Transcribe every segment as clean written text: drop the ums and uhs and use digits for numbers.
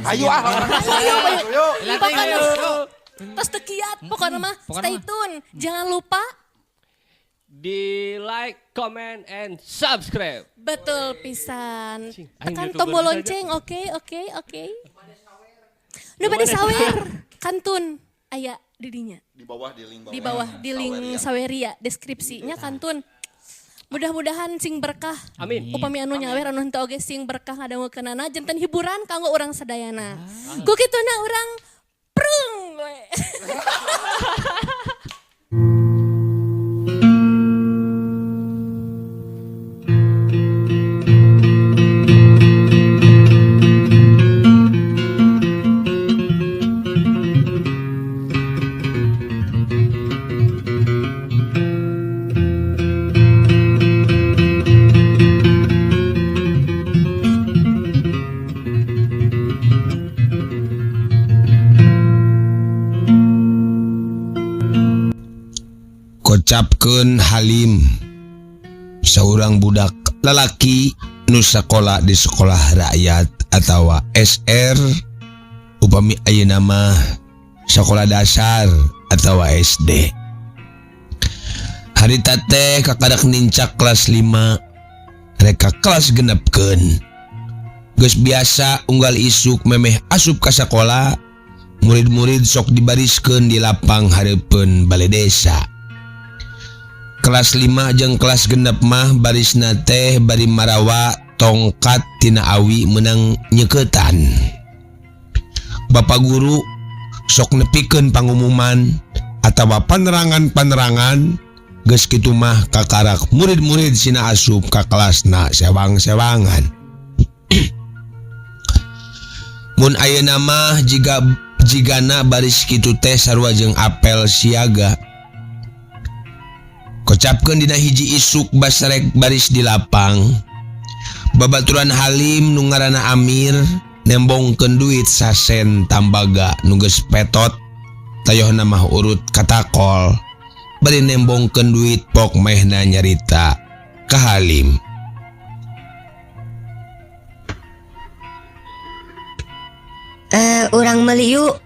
Ayo ah. Ayo, Ayo. Pokoknya tos teu kiat, pokoknya mah stay tune. Jangan lupa di like, comment, and subscribe. Betul pisan. Cing, aing Tekan YouTuber tombol bisa aja. lonceng, oke. Nu bade sawer, kantun aya di dinya. Di bawah di link bawah. Di bawah di link Saweria deskripsinya kantun. Mudah-mudahan sing berkah. Amin. Upami anu nyawer anu henteu oge sing berkah ngadangukeunana janten hiburan kanggo urang sadayana. Ku kituna urang prung we. Kocapkeun Halim seorang budak lelaki nu sakola di sekolah rakyat atawa SR upami ayeuna mah sekolah dasar atawa SD. Harita teh kakarak nincak kelas 5 reka kelas genepkeun. Geus biasa unggal isuk memeh asup ka sakola, murid-murid sok dibariskeun di lapang hareupeun bale desa. Kelas 5 jeung kelas genep mah barisna teh bari marawa tongkat tina awi meunang nyeuketan. Bapak guru sok nepikeun pangumuman atawa panerangan-panerangan geus kitu mah kakarak murid-murid sina asup ka kelasna sewang-sewangan. Mun ayeuna mah jigana baris kitu teh sarua jeung apel siaga. Kocapkeun dina hiji isuk basarek baris di lapang. Babaturan Halim nu ngaranna Amir nembongkeun duit sasen tambaga nu geus petot tayohna mah urut katakol. Bari nembongkeun duit pok mehna nyarita ka Halim. Urang meuli yuk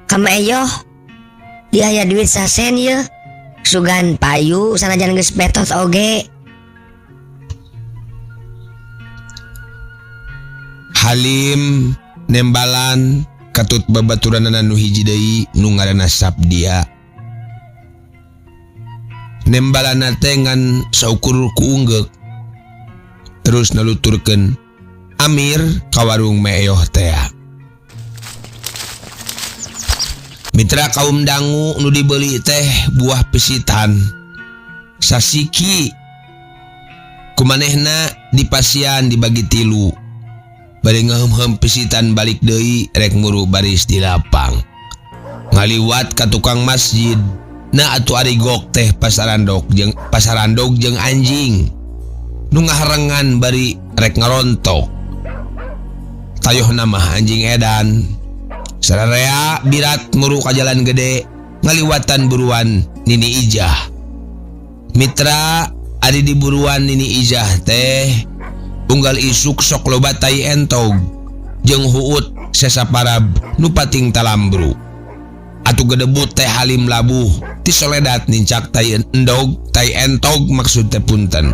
ka Maeyoh. Di aya duit sasen yeuh. Sugan payu sanajan geus petot oge. Halim nembalan katut babaturanana nu hiji deui nu ngaranna Sabdia. Nembalanna teh ngan saukur ku unggeuk. Terus naluturkeun Amir ka warung Maeyoh tea. Mitra kaum dangu nu dibeli teh buah pisitan. Sasiki kumanehna dipasian dibagi tilu. Bari ngehem-hem pisitan balik deui rek muru baris di lapang. Ngaliwat ka tukang masjid. Na atuh ari gok teh pasarandog jeung anjing. Nu ngaharengan bari rek ngarontok. Tayohna mah anjing edan. Sararea birat muru ka jalan gede ngaliwatan buruan Nini Ijah. Mitra ari di buruan Nini Ijah teh unggal isuk sok loba tai entog jeung huut sesaparab nu pating talambru. Atuh gedebut teh Halim labuh ti soledat nincak tai endog tai entog maksud teh punten.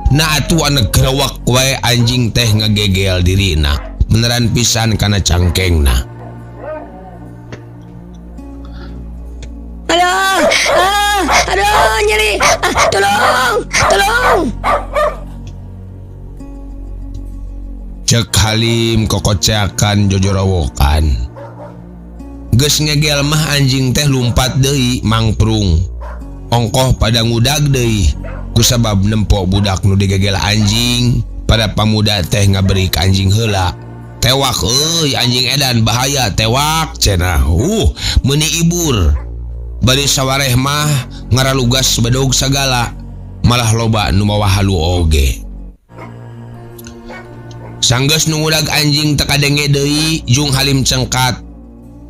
Na atuh anu gerewak wae anjing teh ngagegel dirina beneran pisan kana cangkengna. Aduh, aduh, nyeri. Tolong, tolong. Cek Halim kokoceakan jojorowokan. Geus ngegel mah anjing teh lumpat deui mangprung. Ongkoh pada ngudag deui kusabab nempo budak nu digegel anjing, pada pamuda teh ngaberik anjing heula. Tewak euy anjing edan bahaya tewak cenah. Meuni ibur. Bari sawareh mah ngaralugas bedog sagala, malah loba nu mawa halu oge. Sanggeus nu ngudag anjing teu kadenge deui jung Halim cengkat.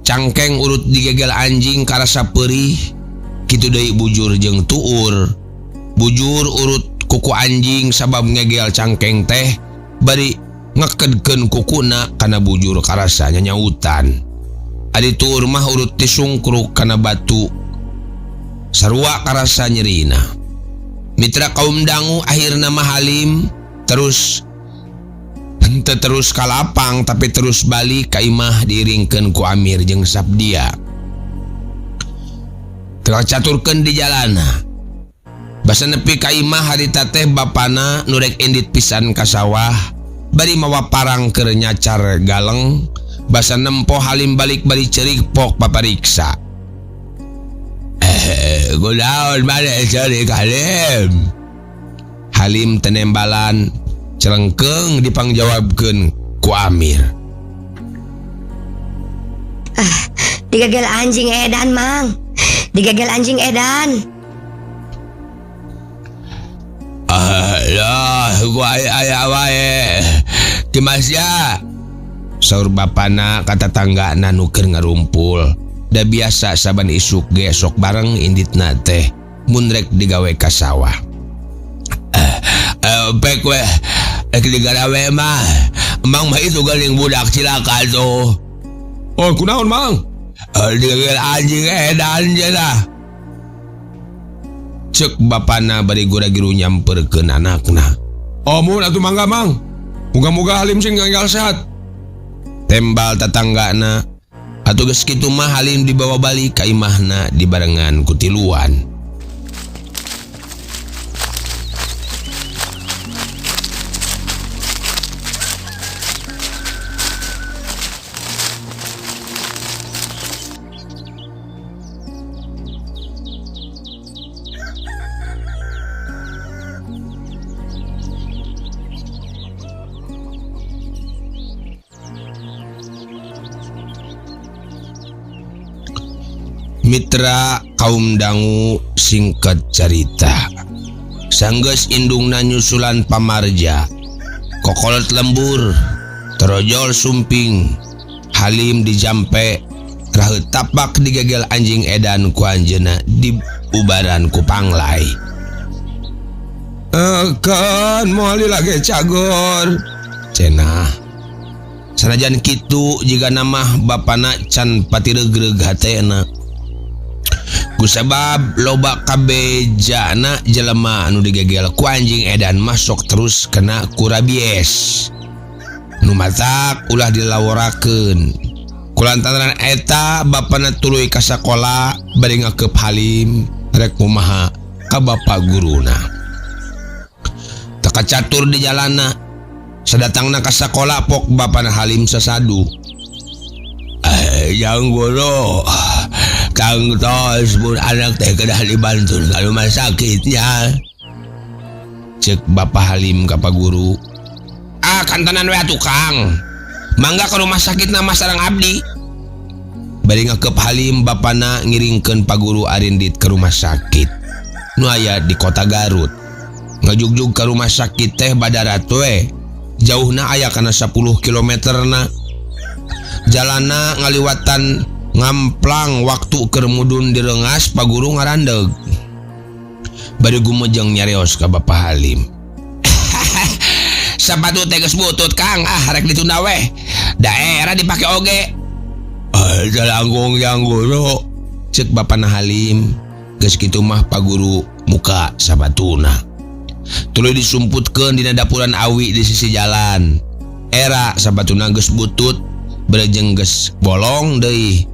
Cangkeng urut digegel anjing karasa peurih, kitu deui bujur jeung tuur. Bujur urut kuku anjing sabab ngegel cangkeng teh bari Ngekedkeun kukuna kana bujur karasa nyanyautan. Ari tuur mah urut tisungkruk kana batu. Sarua karasa nyerina. Mitra kaum dangu akhirna mah Halim terus henteu terus ka lapang tapi terus balik ka imah diiringkeun ku Amir jeung Sabdia. Teu caturkeun di jalana. Basa nepi ka imah harita teh bapana nu rek indit pisan ka sawah bari mawa parang keur nyacar galeng basa nempo Halim balik bari ceurik pok papariksa. Kunaon maneh ceurik Halim? Halim tenembalan celengkeung dipangjawabkeun ku Amir. Ah, digegel anjing edan, Mang. Digegel anjing edan. Ah, gua aya wae. Dimas ya. Saur bapana ka tatanggana nu keur ngarumpul. Da biasa saban isuk ge sok bareng inditna teh mun rek digawe ka sawah. Pek we rek digarawe mah. Emang mah itu geuning budak cilaka tuh. Oh, kunaon Mang? Digegel anjing edan cenah. Cek bapana bari gura-giru nyamperkeun anakna. Oh, mun atuh mangga Mang. Muga-muga Halim sing enggal sehat. Tembal tatanggana. Atuh geus kitu mah Halim dibawa balik ka imahna dibarengan ku tiluan. Mitra kaum dangu singkat carita. Sanggeus indungna nyusulan pamarja. Kokolot lembur, torojol sumping, Halim dijampe, raheut tapak digegel anjing edan ku anjeunna di ubaran ku panglai. Kan moal lagi cagor. Cenah. Sanajan kitu jiga namah bapana can patiregreg hatena. Kusabab loba kabejana jelema anu digegel ku anjing edan masuk terus kena ku rabies. Nu matak ulah dilaworakeun. Kulantaran eta bapana tuluy ka sakola bari ngakeup Halim rek kumaha ka bapa guruna. Teu kacatur di jalana. Sadatangna ka sakola pok bapana Halim sasadu. Jang guru. Kang tos mun anak teh kedah dibantu ka rumah sakitnya. Cek Bapak Halim ka Pak Guru. Ah, kantenan we atuh Kang. Mangga ke rumah sakit nama sareng abdi. Bari ngakeup Halim bapana ngiringkeun Pak Guru arindit ke rumah sakit. Nu aya di kota Garut. Ngajugjug ka rumah sakit teh badarat we. Jauhna aya kana 10 kilometerna. Jalana ngaliwatan ngamplang waktu keur mudun direngas Pak Guru ngarandeg. Bari gumejeng nyareos ka Bapak Halim. Sapatu teh geus butut Kang, ah rek ditunda weh. Daerah dipake oge. Langkung jang guru. Cek Bapana Halim. Geus kitu mah Pak Guru muka sapatuna. Tuluy disumputkeun dina dapuran awi di sisi jalan. Era sapatuna geus butut, berejeng geus bolong deui.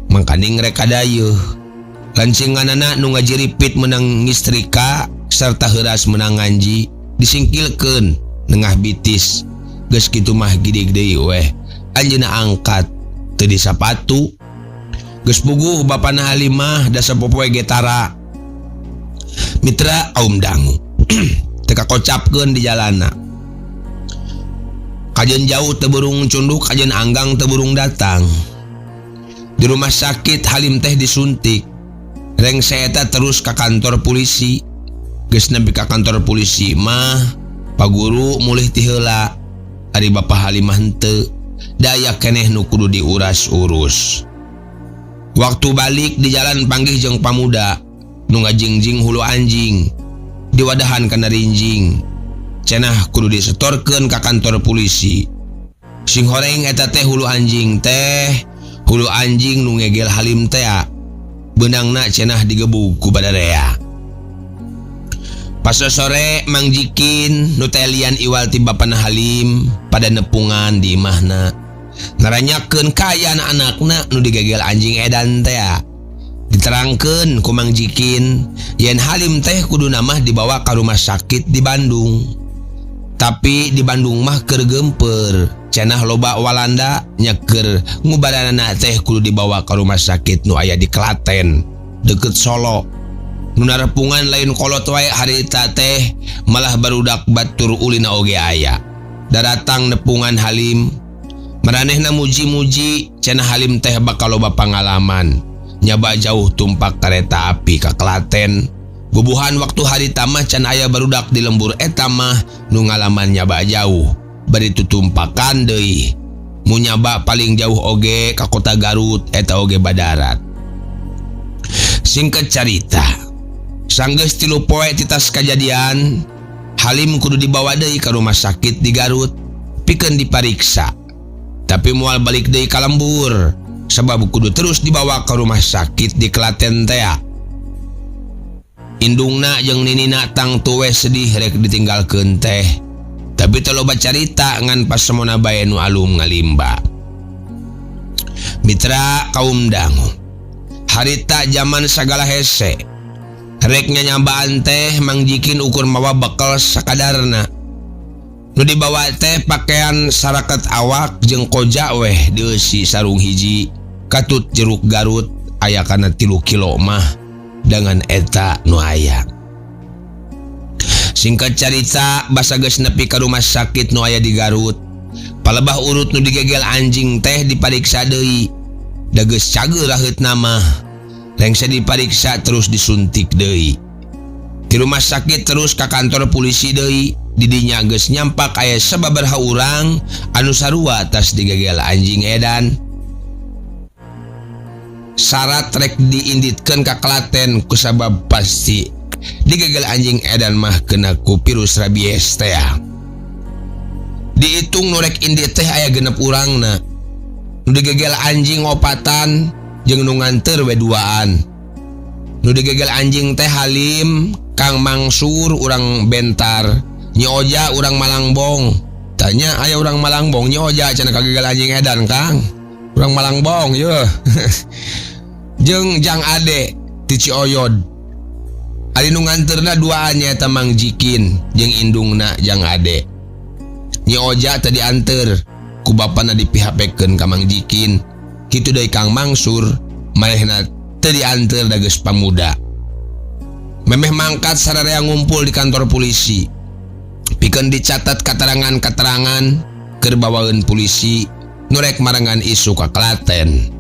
Mangkaning rek kadayeuh. Lancinganana nu ngajiripit menang ngistrika sarta heuras menang nganji disingkilkeun nengah bitis. Geus kitu mah gidig deui weh. Anjeunna angkat teu disapatu. Geus puguh bapana Halim mah da sapopoe getara. Mitra kaum dangu. Teu kakocapkeun di jalana. Kajeun jauh teu burung cunduk, kajeun anggang teu burung datang. Di rumah sakit Halim teh disuntik. Rengse eta terus ka kantor polisi. Geus nepi ka kantor polisi mah Pak Guru mulih ti heula. Ari Bapak Halim mah henteu. Daya keneh nu kudu diuras-urus. Waktu balik di jalan panggih jeung pamuda nu ngajingjing hulu anjing. Diwadahan kana rinjing. Cenah kudu disetorkeun ka kantor polisi. Sing horeng eta teh hulu anjing teh, hulu anjing nu ngegel Halim teh beunangna cenah digebug ku badarea. Pas sore Mang Jikin nu telian iwal ti bapana Halim pada nepungan di imahna. Naranyakeun kaayaan anakna nu digegel anjing edan teh. Diterangkeun ku Mang Jikin yen Halim teh kuduna mah dibawa ka rumah sakit di Bandung. Tapi di Bandung mah keur geumpeur, cenah loba Walanda nyeker ngubadanana teh kudu dibawa ka rumah sakit nu aya di Klaten deket Solo. Nu narepungan lain kolot wae harita teh, malah barudak batur ulina oge aya. Daratang nepungan Halim, maranehna muji-muji cenah Halim teh bakal loba pangalaman nyaba jauh tumpak kereta api ka Klaten. Bubuhan waktu harita mah can aya barudak di lembur eta mah nu ngalaman nyaba jauh bari tutumpakan deui. Mu nyaba paling jauh oge ka kota Garut eta oge badarat. Singkat carita, sanggeus 3 poe titas kajadian, Halim kudu dibawa deui ka rumah sakit di Garut pikeun dipariksa. Tapi moal balik deui ka lembur sebab kudu terus dibawa ke rumah sakit di Klaten tea. Indungna jeung ninina tangtu we sedih rek ditinggalkeun teh. Tapi teu loba carita ngan pasemona bae nu alum ngalimba. Mitra kaum dangu, harita zaman sagala hese. Rek nyanyambaan teh Mang Jikin ukur mawa bekal sakadarna. Nu dibawa teh pakaian saraket awak jeung koja weh dieusi sarung hiji katut jeruk Garut aya kana 3 kilo mah dengan eta nu aya. Singkat carita basa geus nepi ka rumah sakit nu aya di Garut. Palebah urut nu digegel anjing teh dipariksa deui. Da geus cageur raheutna mah. Lengse dipariksa terus disuntik deui. Di rumah sakit terus ka kantor polisi deui. Didinya geus nyampak aya sababaraha urang anu sarua tas digegel anjing edan. Syarat rek diinditkeun ka Klaten kusabab pasti digegel anjing edan mah kena ku virus rabies teh. Dihitung nu rek indit teh aya 6 urangna. Nu digegel anjing 4 jeung nu nganteur we 2an. Nu digegel anjing teh Halim, Kang Mangsur urang Bentar, Nyi Oja urang Malangbong. Tanya aya urang Malangbong Nyi Oja cenah kagegel anjing edan Kang. Urang Malangbong yeuh. Jeung Jang Ade ti Cioyod. Ari nu nganteurna duaan nyaeta Mang Jikin jeung indungna Jang Ade. Nyi Oja teh dianteur ku bapana dipihapekeun ka Mang Jikin. Kitu deui Kang Mangsur manehna teu dianteur da geus pamuda. Memeh mangkat sararea ngumpul di kantor polisi. Pikeun dicatat katerangan-katerangan keur bawaeun polisi nu rek marengan isu ka Klaten.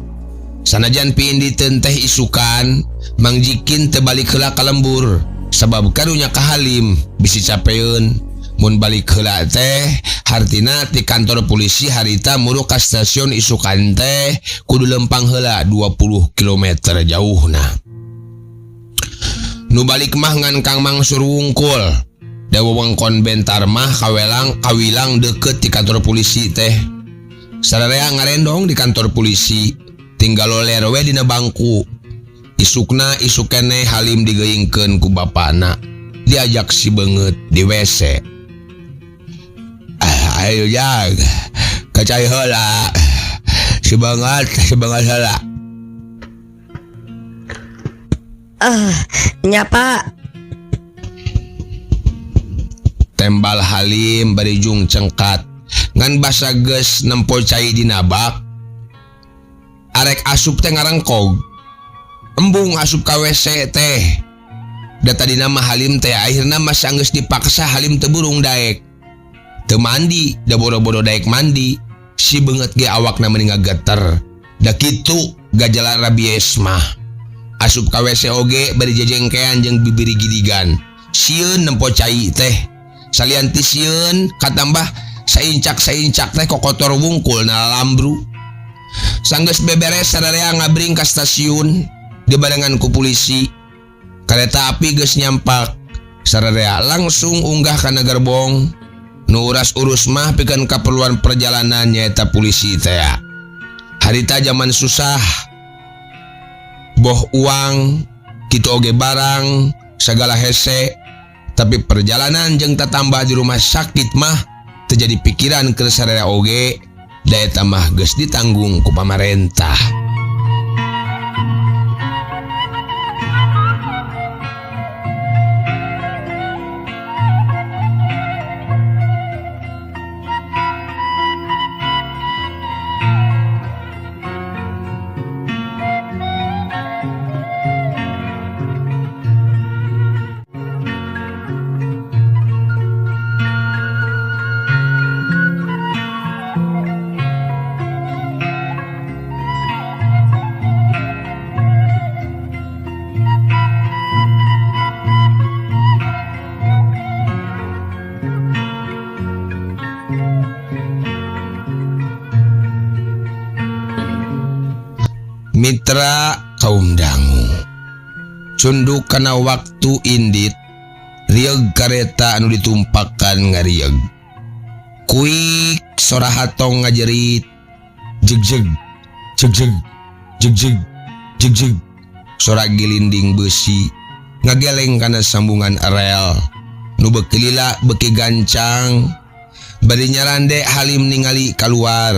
Sanajan piinditeun teh isukan, Mang Jikin teu balik heula ka lembur sabab karunya ka Halim bisi capeun. Mun balik heula teh hartina ti kantor polisi harita muru ka stasiun isukan teh kudu lempang heula 20 kilometer jauhna. Nu balik mah ngan Kang Mangsur wungkul. Da wewengkon Bentar mah kawelang kawilang deukeut ti kantor polisi teh. Sararea ngarendong di kantor polisi, tinggal loler we dina bangku. Isukna isuk keneh Halim digeungkeun ku bapana. Diajak si beungeut di WC. Ah, ayo jag. Kacai heula. Si beungeut heula. Nya Pak. Tembal Halim bari jung cengkat. Ngan basa geus nempo cai dina bak. Arek asup teh ngarengkog. Embung asup ka WC teh. Da tadina mah Halim teh akhirna mah sanggeus dipaksa Halim teu burung daek. Teu mandi, da boro-boro daek mandi. Si beungeut ge awakna meni ngageter. Da kitu gajala rabies mah. Asup ka WC oge bari jejengkean jeung bibiri gidigan. Sieun nempo cai teh. Salian ti sieun katambah saincak-saincak teh kokotor wungkul na lambru. Sanggeus beberes sararea ngabring ka stasiun dibarengan ku polisi. Kereta api geus nyampak. Sararea langsung unggah kana gerbong. Nu uras-urus mah pikeun kaperluan perjalanan nyaeta polisi teh. Harita zaman susah. Boh uang, kitu oge barang, segala hese, tapi perjalanan jeung tatambah di rumah sakit mah teu jadi pikiran keur sararea oge, da eta mah geus ditanggung ku pamarentah. Mitra kaum dangu cunduk kana waktu indit rieug kareta anu ditumpakan ngarieg kuik sora hatong ngajerit jegjeg jegjeg jegjeg jegjeg sora gilinding besi ngageleng kana sambungan rel nu beuki lila beuki gancang bari nyarande Halim ningali kaluar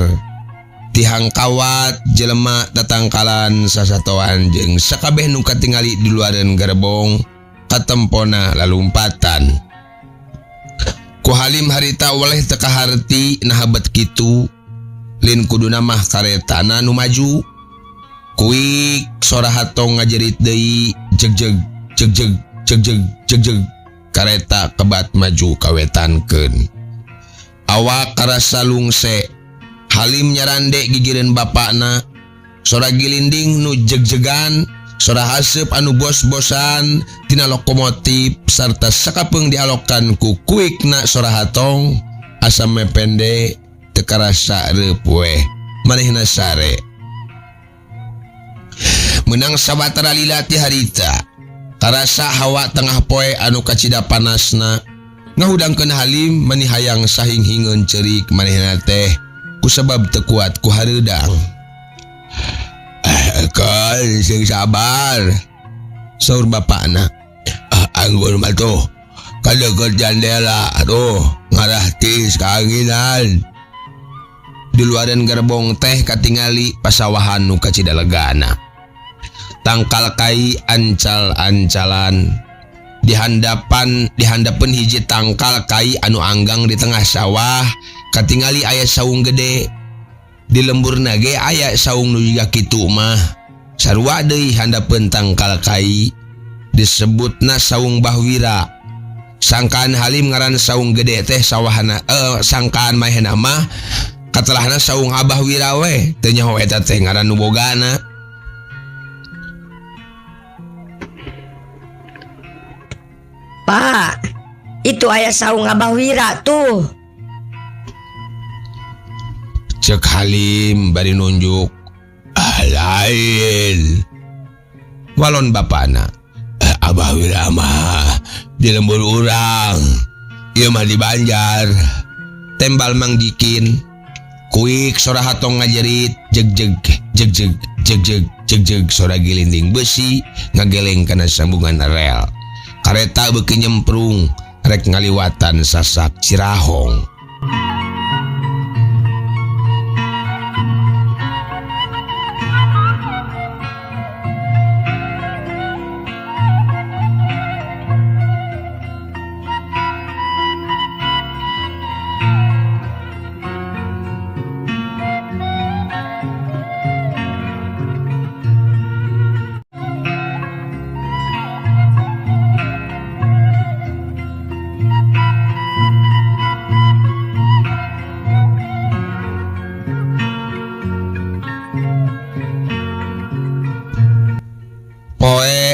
tihang kawat jelema tatangkalan sasatoan jeung sakabeh nu katingali di luareun gerbong katempona lalumpatan. Ku Halim harita weleh teu kaharti naha bet kitu lin kuduna mah karetana nu maju kuik sora hatong ngajerit deui jegjeg jegjeg jegjeg jegjeg kareta kebat maju kawetankeun awak karasa lungse. Halim nyarande gigireun bapakna sora gilinding nu jegjegan sora haseup anu bos-bosan tina lokomotif sarta sakapeung dialokan ku kuikna sora hatong asa mepende teu karasa reup weh manehna sare meunang sawatara lila ti harita karasa hawa tengah poe anu kacida panasna ngahudangkeun Halim mani hayang sahing-hingeun ceurik manehna teh kusabab teu kuat ku hareudang. Kan sing sabar saur bapakna. Anggur mah tuh ka deukeut jandela aduh ngarah tis kaanginan. Di luaran gerbong teh katingali pasawahan nu kacida legana. Tangkal kai ancal-ancalan dihandapeun hiji tangkal kai anu anggang di tengah sawah katingali aya saung gede di lemburna ge aya saung nu jiga kitu mah sarua deui handapeun tangkal kai disebutna saung Bahwira. Sangkaan Halim ngaran saung gede teh sawahana sangkaan mahena mah katelahna saung Abah Wira we teu nyaho eta teh ngaran nu bogana. Pak, itu aya saung Abah Wira tuh. Cek Halim bari nunjuk. Lain. Walon bapana. Abah Wira mah di lembur urang. Ieu mah di Banjar. Tembal Mang Dikin. Kuik sora hatong ngajerit jegjeg jegjeg jegjeg jegjeg sora gilinding besi ngageleng kana sambungan rel. Kareta beuki nyemprung rek ngaliwatan sasak Cirahong.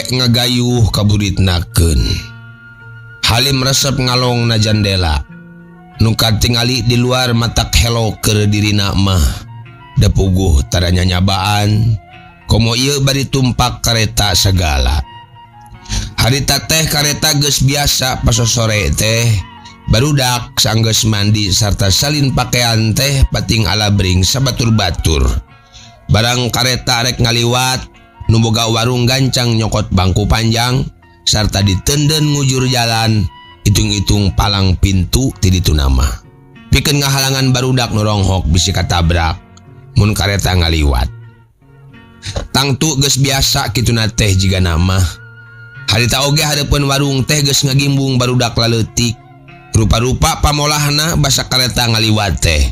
Ngagayuh kaburitnakeun. Halim resep ngalong na jandela. Nu katingali di luar matak helo keur dirina mah. Da puguh tara nyanyabaan. Komo ieu bari tumpak kareta sagala. Harita teh kareta geus biasa pasosore teh. Barudak sanggeus mandi sarta salin pakaian teh pating alabring sabatur-batur. Barang kareta rek ngaliwat, nu boga warung gancang nyokot bangku panjang sarta ditenden ngujur jalan, itung-itung palang pintu ti ditu nama. Pikeun ngahalangan barudak nu ronghok bisi katabrak mun kareta ngaliwat. Tangtu geus biasa kituna teh jiga nama. Harita oge hareupeun warung teh geus ngagimbung barudak laleutik. Rupa-rupa pamolahna basa kareta ngaliwat teh.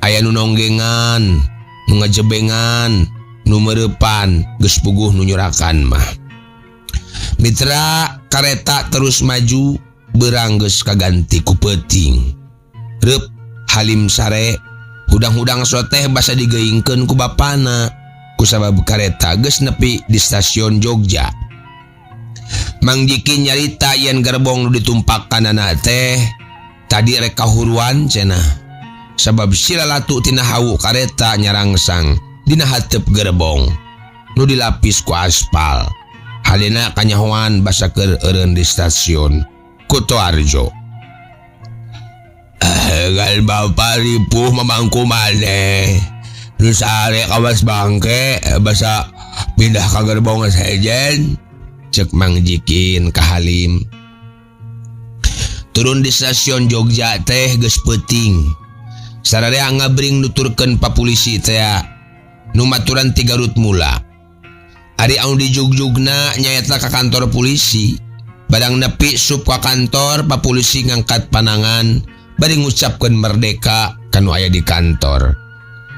Aya nu nonggengan, nu ngajebengan, nu mereupan, geus puguh nu nyurakan mah. Mitra kareta terus maju, beurang geus kaganti ku peuting. Reup Halim sare, hudang-hudang soteh basa digeuingkeun ku bapana. Kusabab kareta geus nepi di stasiun Jogja. Mang Jikin nyarita yen gerbong nu ditumpakanana teh tadi rek kahuruan cenah. Sabab silalatu tina hawu kareta nyarangsang dina hateup gerbong nu dilapis ku aspal. Halina kanyahoan basa keur eureun di stasiun Kutoarjo. Gal bapa ripuh mamangku maneh. Nu sare kawas bangke basa pindah ka gerbong sejen. Cek Mang Jikin ka Halim. Turun di stasiun Jogja teh geus peuting. Sararea ngabring nuturkeun pa polisi teh nu maturan ti Garut mula. Ari anu dijugjugna nyaeta ka kantor polisi. Barang nepi sup ka kantor, pa polisi ngangkat panangan bari ngucapkeun merdeka kanu aya di kantor.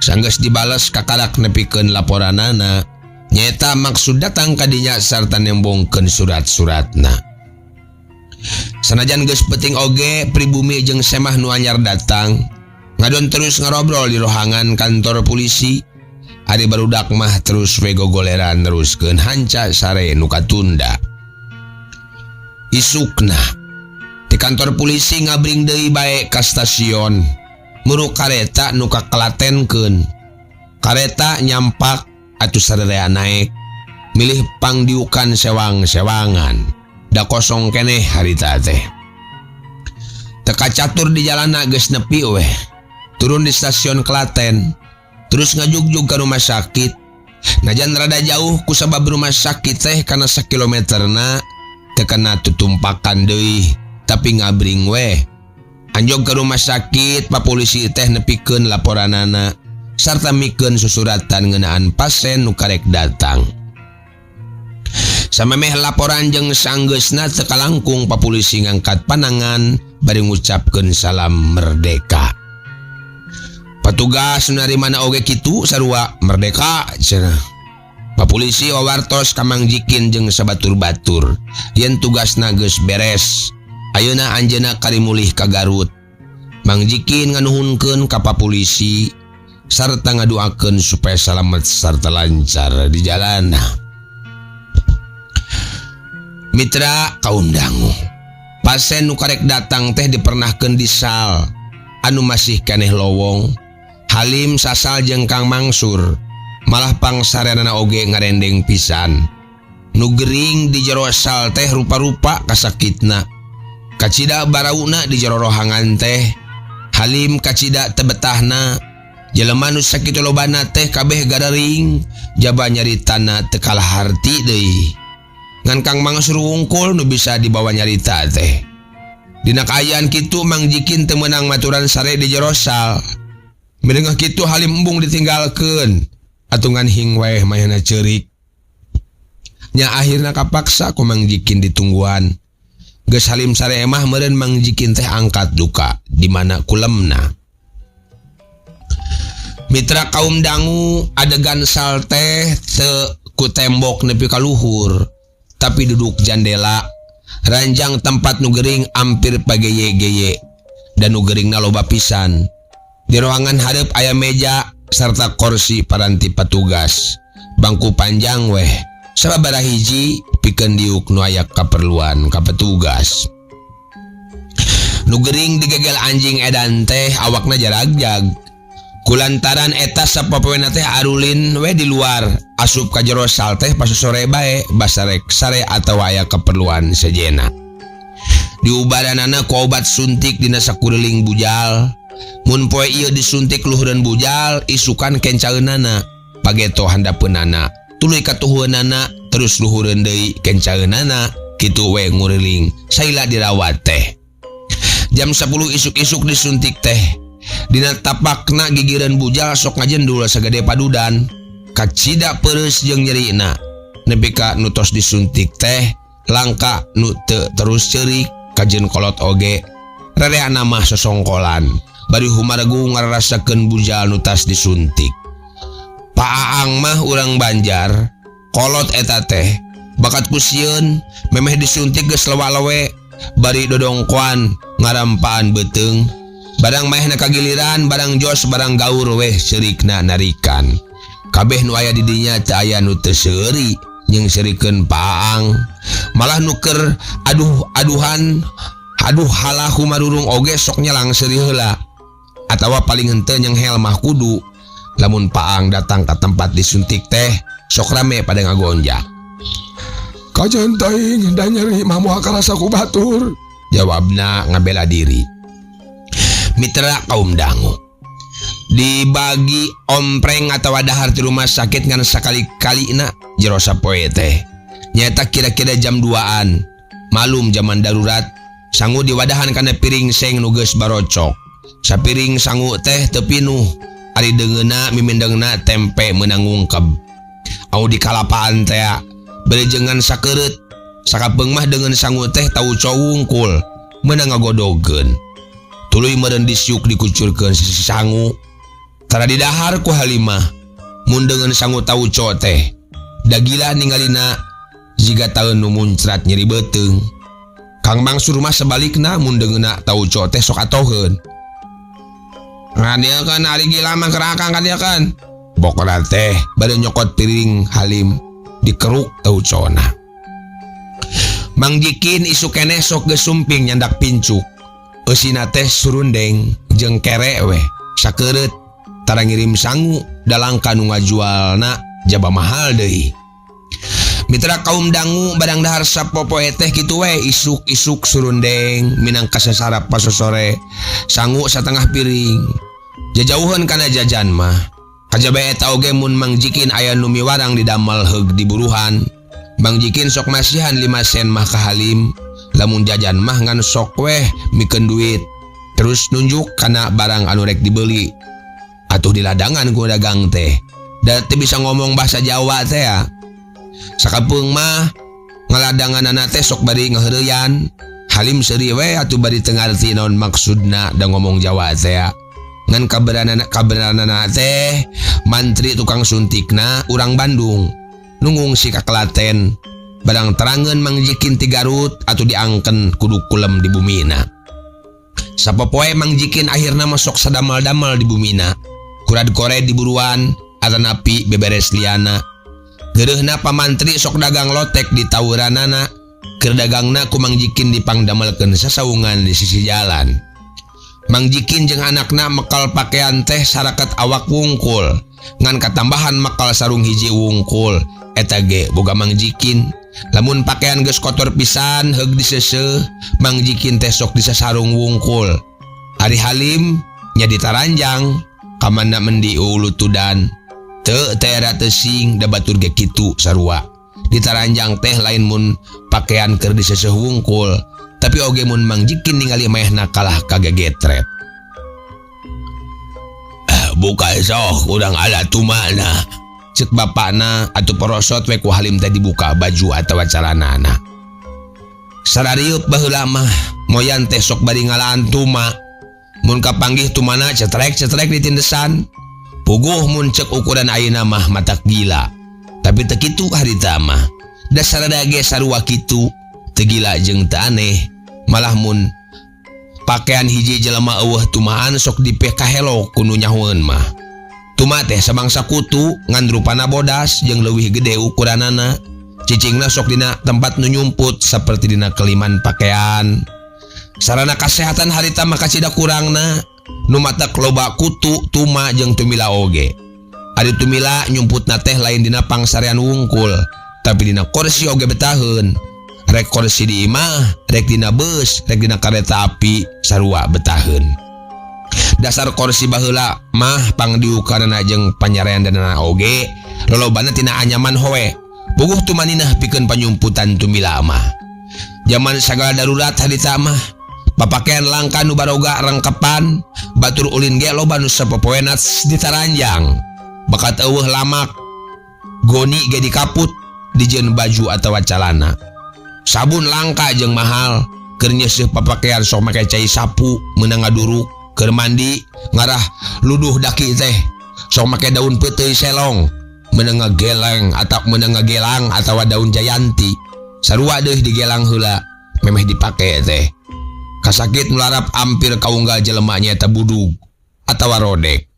Sanggeus dibales kakarak nepikeun laporanana. Nyeta maksud datang kadinya sarta nembongkeun surat-suratna. Sanajan geus peuting oge pribumi jeung semah nu anyar datang, ngadon terus ngarobrol di rohangan kantor polisi. Ari barudak mah terus we gogoleran neruskeun hanca sare nu katunda. Isukna di kantor polisi ngabring deui bae ka stasiun, muru kareta nu kakelatenkeun. Kareta nyampak atuh sararea naek, milih pangdiukan sewang-sewangan. Da kosong keneh harita teh. Teka catur di jalana geus nepi weh. Turun di stasiun Klaten, terus ngajugjug ka rumah sakit. Najan rada jauh kusabab rumah sakit teh kana sakilometerna teu kena tutumpakan deui, tapi ngabring weh. Anjog ke rumah sakit, pa polisi teh nepikeun laporanana sarta mikeun susuratan ngeunaan pasien nu karek datang. Samemeh laporan jeung sanggeusna teu kalangkung pa polisi ngangkat panangan bari ngucapkeun salam merdeka. Petugas nu narimana oge kitu sarua merdeka cenah. Pa polisi wawartos ka Mang Jikin jeung sabatur-batur yen tugasna geus beres. Ayeuna anjeunna karimulih ka Garut. Mang Jikin nganuhunkeun ka pa polisi sarta ngaduakeun supaya salamet sarta lancar di jalana. Mitra kaum dangu. Pasien nu karek datang teh dipernahkeun di sal anu masih keneh lowong. Halim sasal jeung Kang Mangsur malah pangsareanana oge ngarendeng pisan. Nu gering di jero sal teh rupa-rupa kasakitna. Kacida barauna di jero rohangan teh. Halim kacida tebetahna. Jelema nu sakitu lobana teh kabeh gararing, jaba nyaritana teu kalah harti deui. Ngan Kang Mangsur wungkul nu bisa dibawa nyarita teh. Dina kaayaan kitu Mang Jikin teu meunang maturan sare di jero sal. Midengah kitu Halim embung ditinggalkeun. Atungan hing wae mayana ceurik. Nya akhirna kapaksa ku Mang Jikin ditungguan. Geus Halim sare mah meureun Mang Jikin teh angkat duka di mana kulemna. Mitra kaum dangu adegan sal teh teu ku tembok nepi ka luhur, tapi duduk jandela ranjang tempat nu gering ampir pageye-geye dan nu geringna loba pisan. Di ruangan hareup aya meja sarta kursi paranti petugas. Bangku panjang weh sababaraha hiji pikeun diuk nu aya kaperluan ka petugas. Nu gering digegel anjing edan teh awakna jaragjag. Kulantaran eta sapopoena teh arulin we di luar, asup ka jero sal teh pas sore bae basarek sare atawa aya keperluan sejena. Diubaranana ku obat suntik dina sakuriling bujal. Mun poe ieu disuntik luhureun bujal, isukan kencaeunana, pageto handapeunana. Tuluy katuhueunana, terus luhureun deui kencaeunana, kitu we nguriling saila dirawat teh. Jam 10 isuk-isuk disuntik teh. Dina tapakna gigireun bujal sok ngajendul sagede padudan. Kacida peureus jeung nyerina. Nepi ka nu tos disuntik teh langka nu teu terus ceurik kajeun kolot oge. Rereana mah sosongkolan. Bari humaregu ngarasakeun bujal nu tas disuntik. Pak Aang mah urang Banjar, kolot eta teh bakat ku sieun memeh disuntik geus lewa-lewe bari dodongkoan ngarampaan beuteung. Barang maehna kagiliran, barang jos, barang gaur weh seurikna narikan. Kabeh nu aya di dinya teu aya nu teu seuri jeung seurikeun Pak Aang. Malah nu keur aduh-aduhan, aduh halah humarurung oge sok nyelang seuri heula. Atawa paling henteu nyenghel mah kudu. Lamun Pak Aang datang ka tempat disuntik teh sok rame pada ngagonjak. Kajeun teuing da nyeri mah moal karasa ku batur, jawabna ngabela diri. Mitra kaum dangu dibagi ompreng atawa dahar di rumah sakit ngan sakali-kalina jero sapoe teh. Nyaeta kira-kira jam 2-an. Malum zaman darurat, sangu diwadahan kana piring seng nu geus barocok. Sapiring sangu teh teu pinuh, ari deungeunna mimendengna tempe meunang ngungkeb. Au di kalapaan teh beurejengan sakeureut, sakapeung mah deungeun sangu teh tauco wungkul meunang ngagodogeun. Tuluy meureun disiuk dikucurkeun sisi sangu. Tara didahar ku Halimah mun deungeun sangu tauco teh. Da gila ningalina jiga taeun nu muncrat nyeri beuteung. Kang Mangsur mah sebalikna mun deungeunna tauco teh sok atoheun. Ngadieukeun ari gila mah keur akang kadieukeun. Bokona teh bade nyokot piring Halim dikeruk taucona. Mang Jikin isuk keneh sok geus sumping nyandak pincuk. Eusina teh surundeng jeung kere weh sakeureut tara ngirim sangu dalangka nu ngajualna jaba mahal deui. Mitra kaum dangu barang dahar sapopoe teh kitu we isuk-isuk surundeng minangka sasarap pasosore sangu satengah piring. Jajauheun kana jajan mah. Kajaba eta oge mun Mang Jikin aya nu miwarang didamel heug diburuhan. Mang Jikin sok masihan 5 sen mah ka Halim. Lamun jajan mah ngan sok weh mikeun duit. Terus nunjuk kana barang anu rek dibeli. Atuh di ladangan ku dagang teh. Da teu bisa ngomong bahasa Jawa teh ya. Sakapeung mah ngaladanganana teh sok bari ngaheureyan. Halim seuri we atuh bari teu ngarti naon maksudna da ngomong Jawa teh ya. Ngan kaberanana teh mantri tukang suntikna urang Bandung. Nu ngungsi ka Klaten. Barang terangeun Mang Jikin ti Garut atuh diangken kudu kulem di bumina. Sapopoe Mang Jikin akhirna mah sok sadamal-damal di bumina. Kurad kore di buruan atanapi beberes liana. Geureuhna pamantri sok dagang lotek di tawuranana. Keur dagangna ku Mang Jikin dipangdamelkeun sasaungan di sisi jalan. Mang Jikin jeung anakna mekal pakaian teh saraket awak wungkul. Ngan katambahan mekal sarung hiji wungkul. Eta ge boga Mang Jikin. Lamun pakaian geus kotor pisan heug diseuseuh, Mang Jikin teh sok disasarung wungkul. Ari Halim nya ditaranjang kamana mendi ulutudan. Teu teh era teu sing da batur ge kitu sarua. Ditaranjang teh lain mun pakaian keur diseuseuh wungkul, tapi oge mun Mang Jikin ningali maehna kalah kagegetret. Buka sok urang ala tumana. Cek bapakna atuh porosot we ku Halim teh dibuka baju atawa calanana. Sararieup baheula mah moyan teh sok bari ngalaan tuma. Mun kapanggih tumana cetrek-cetrek ditindesan. Puguh mun cek ukuran ayeuna mah matak gila. Tapi teu kitu harita mah. Dasar ge sarua kitu, teu gila jeung teu aneh. Malah mun pakaian hiji jelema eueuh tumaan sok dipekahelo ku nu nyahoeun mah. Tuma teh sabangsa kutu ngan rupana bodas jeung leuwih gede ukuranana. Cicingna sok dina tempat nu nyumput saperti dina keliman pakaian. Sarana kasehatan harita mah kacida kurangna. Nu matak loba kutu, tuma jeung tumila oge. Ari tumila nyumputna teh lain dina pangsarean wungkul, tapi dina kursi oge betaheun. Rek kursi di imah, rek dina bus, rek dina kareta api, sarua betaheun. Dasar kursi baheula mah pangdiukanana jeung panyareandanana oge lolobana tina anyaman hoe. Puguh tumaninah pikeun panyumputan tumila mah. Jaman sagala darurat harita mah, papakean langka nu baroga rengkepan, batur ulin ge loba nu sapopoena ditaranjang. Bakat eueuh lamak, goni ge dikaput, dijieun baju atawa calana. Sabun langka jeung mahal, keur nyeuseuh papakean sok make cai sapu meunang ngaduruk, keur mandi ngarah luduh daki teh sok make daun peuteuy selong meunang ngageleng atau meunang ngagelang atawa daun jayanti. Sarua deui digelang heula memeh dipake teh. Kasakit mularap ampir kaunggal jelema nyaeta budug atawa rodek.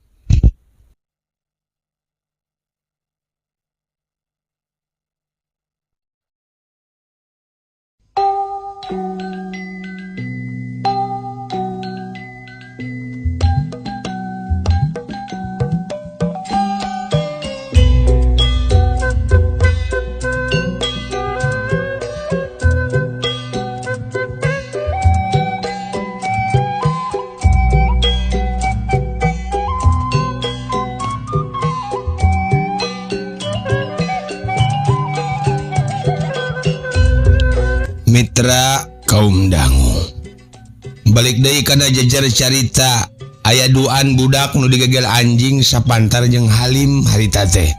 Mitra kaum dangu balik deui kana jejer carita aya duaan budak nu digegel anjing sapantar jeung Halim harita teh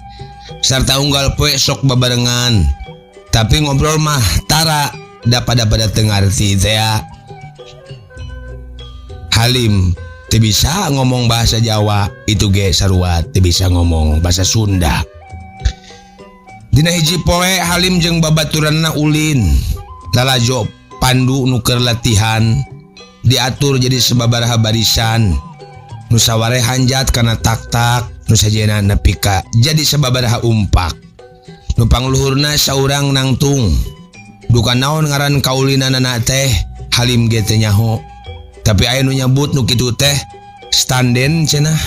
sarta unggal poe sok babarengan tapi ngobrol mah tara da pada teu ngarti teh. Halim teu bisa ngomong bahasa Jawa, itu ge sarua teu bisa ngomong bahasa Sunda. Dina hiji poe Halim jeung babaturanna ulin lalajo pandu nuker latihan diatur jadi sababaraha barisan nu saware hanjat kana tak-tak nu sajena nepi ka jadi sababaraha umpak nu pangluhurna saurang nangtung duka naon ngaran kaulinanana teh Halim ge teu nyaho tapi aya nu nyebut nu kitu teh standen cenah.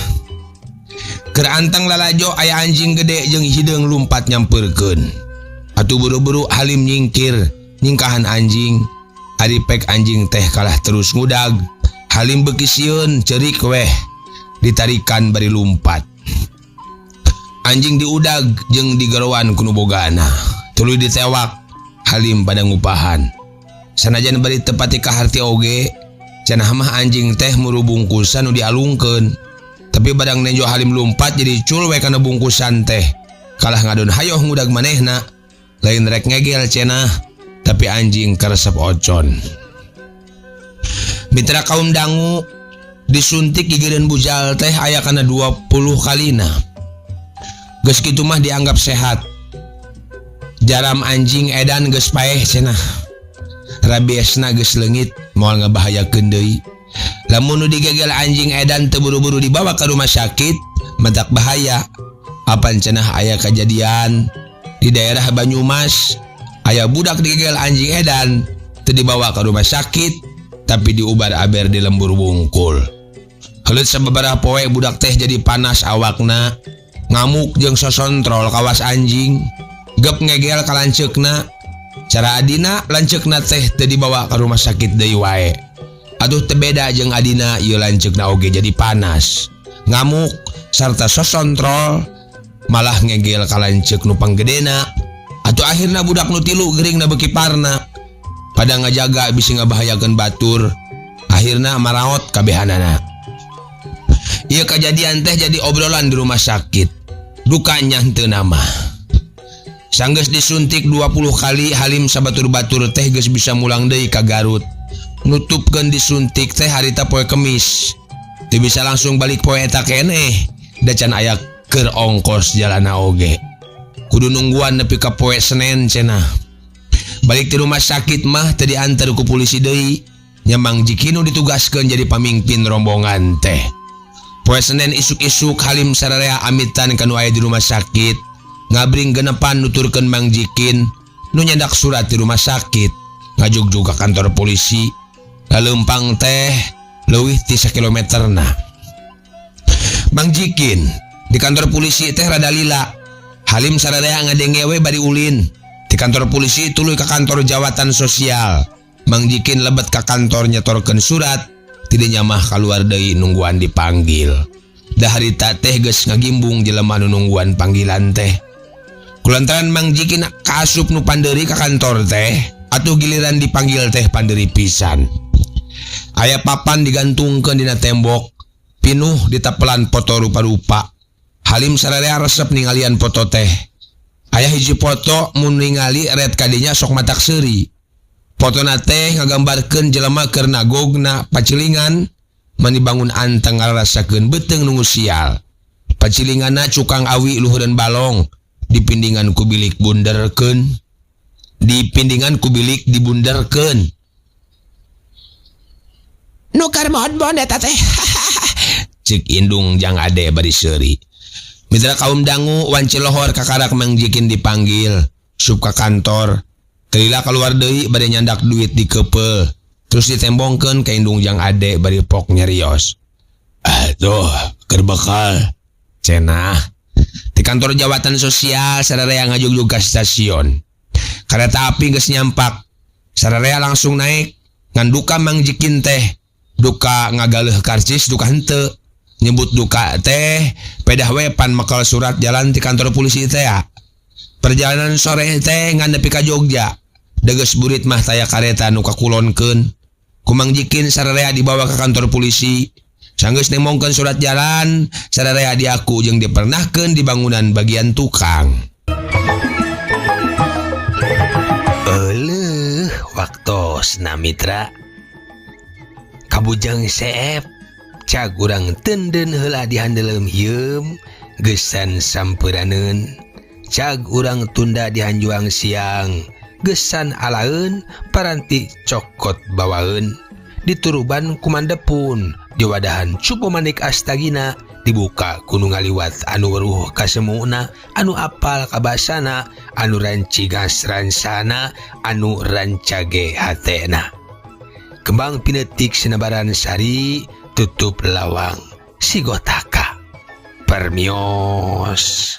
Keur anteng lalajo aya anjing gede jeung hideung lumpat nyampeurkeun atuh buru-buru Halim nyingkir nyingkahan anjing. Ari pek anjing teh kalah terus ngudag. Halim beuki sieun ceurik weh ditarikan bari lumpat. Anjing diudag jeung digeroan ku nu bogana tuluy ditewak. Halim pada ngupahan sanajan bari teu pati kaharti oge cenah mah anjing teh muru bungkusan nu dialungkeun tapi barang nenjo Halim lumpat jadi cul we kana bungkusan teh kalah ngadon hayoh ngudag manehna lain rek ngegel cenah tapi anjing karesep ocon. Mitra kaum dangu disuntik gigireun bujal teh aya kana 20 kalina. Geus kitu mah dianggap sehat. Jaram anjing edan geus paeh cenah. Rabiesna geus leungit moal ngabahayakeun deui. Lamun nu digegel anjing edan teu buru-buru dibawa ka rumah sakit matak bahaya. Apan cenah aya kajadian di daerah Banyumas aya budak digegel anjing edan teu dibawa ke rumah sakit tapi diubar-aber di lembur wungkul. Heuleut sababaraha poe budak teh jadi panas awakna, ngamuk jeung sosontrol kawas anjing, gep ngegel ka lanceukna. Cara adina lanceukna teh teu dibawa ke rumah sakit deui wae. Aduh teu beda jeung adina ieu lanceukna oge jadi panas, ngamuk sarta sosontrol malah ngegel ka lanceuk nu panggedena. Atuh akhirna budak nu tilu geuringna beuki parna pada ngajaga bisi ngabahayakeun batur akhirna maraot kabehanana. Ieu kajadian teh jadi obrolan di rumah sakit duka nya henteu nama. Sanggeus disuntik 20 kali Halim sabatur-batur teh geus bisa mulang deui ka Garut. Nutupkeun disuntik teh harita poe Kemis teu bisa langsung balik poe eta keneh da can aya keur ongkos jalana oge. Kudu nungguan nepi ka poe Senen cenah. Balik ti rumah sakit mah teu diantar ku polisi deui. Nya Mang Jikinu ditugaskeun jadi pamimpin rombongan teh. Poe Senen isuk-isuk Halim sararea amitan ka nu aya di rumah sakit. Ngabring genepan nuturkeun Mang Jikin nu nyandak surat di rumah sakit. Ngajugjug ka kantor polisi. Laleumpang teh leuwih ti sakilometerna. Mang Jikin di kantor polisi teh rada lila. Halim sararea ngadenge we bari ulin. Di kantor polisi tuluy ka kantor jawatan sosial. Mang Jikin lebet ka kantor nyetorkeun surat, tidinya mah kaluar deui nungguan dipanggil. Da harita teh geus ngagimbung jelema nu nungguan panggilan teh. Kulantaran Mang Jikin kaasup nu pandeuri ka kantor teh, atuh giliran dipanggil teh pandeuri pisan. Aya papan digantungkeun dina tembok, pinuh ditapelan foto rupa-rupa. Halim sararea resep ningalian foto teh. Aya hiji foto mun ningali ret kadinya sok matak seuri. Fotona teh ngagambarkeun jelema keur nagogna pacilingan mani bangun anteng ngarasakeun beuteung nu sial. Pacilinganna cukang awi luhureun balong dipindingan ku bilik bunderkeun. Dipindingan ku bilik dibunderkeun. Nukar maot eta teh. Cik indung jang ade bari seuri. Mitra kaum dangu wanci lohor kakarak Mang Jikin dipanggil sup ka kantor. Kelila keluar deui bade nyandak duit di kepel. Terus ditembongkeun ka indung jang ade bari pok nyerios. Aduh, keur bekal. Cenah. Di kantor jawatan sosial sararea ngajugjug ka stasiun. Kereta api geus nyampak. Sararea langsung naik. Ngan duka Mang Jikin teh. Duka ngagaleuh karcis duka henteu. Nyebut duka teh pedah we pan mekel surat jalan di kantor polisi teh ya. Perjalanan sore teh ngan nepi ka Jogja. Deges burit mah taya kareta nu kakulonkeun. Ku Mang Jikin sararea dibawa ke kantor polisi. Sanggeus nemongkeun surat jalan, sararea diaku jeung dipernahkeun di bangunan bagian tukang. Euleuh, waktosna mitra. Kabujang seep cag urang tenden heula di handeuleum hieum geusan sampeunaneun. Cag urang tunda di hanjuang siang geusan alaeun paranti cokot bawaeun. Dituruban kumandepun diwadahan cupu manik astagina dibuka ku nu ngaliwat anu weruh kasemuna anu apal kabasana anu rancigas ransana anu rancage hatena. Kembang pinetik sinebaran sari tutup lawang sigotaka. Permios.